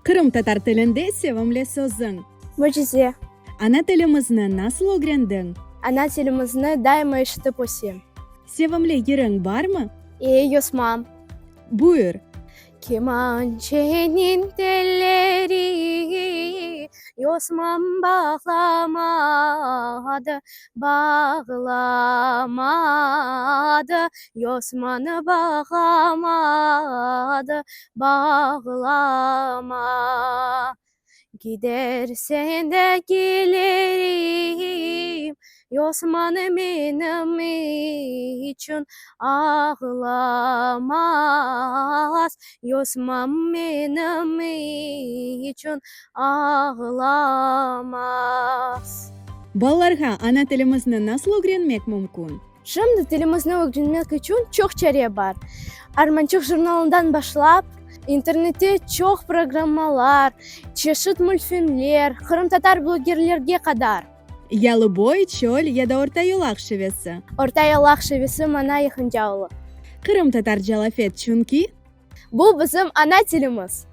Qırımtatar tilinde sevimli sözüñ? Mücize. Ana tilimizni nasıl ögrendiñ? Ana tilimizni daima eşitip ösem. Sevimli yırıñ barmı? E, Yosmam. Buyur. Kemançeniñ telleri Yosmam bağlamadı, bağlamadı, Yosman bağlamadı, bağlama. Gidersen de kelirim, Yosman menim içün ağlamaz, Yosman menim içün ağlamaz. Balalarğa ana tilimizni nasıl ögrenmek mümkün? Şimdi tilimizni ögrenmek içün çoq çare bar. Armançıq jurnalından başlap, internette çoq programmalar, çeşit mültfilmler, qırımtatar blogerlerge qadar. Yalıboy, çöl ya da Ortayolaq şivesi? Ortayolaq şivesi maña yaqınca ola. Qırımtatarca laf et, çünki. Bu bizim ana tilimiz.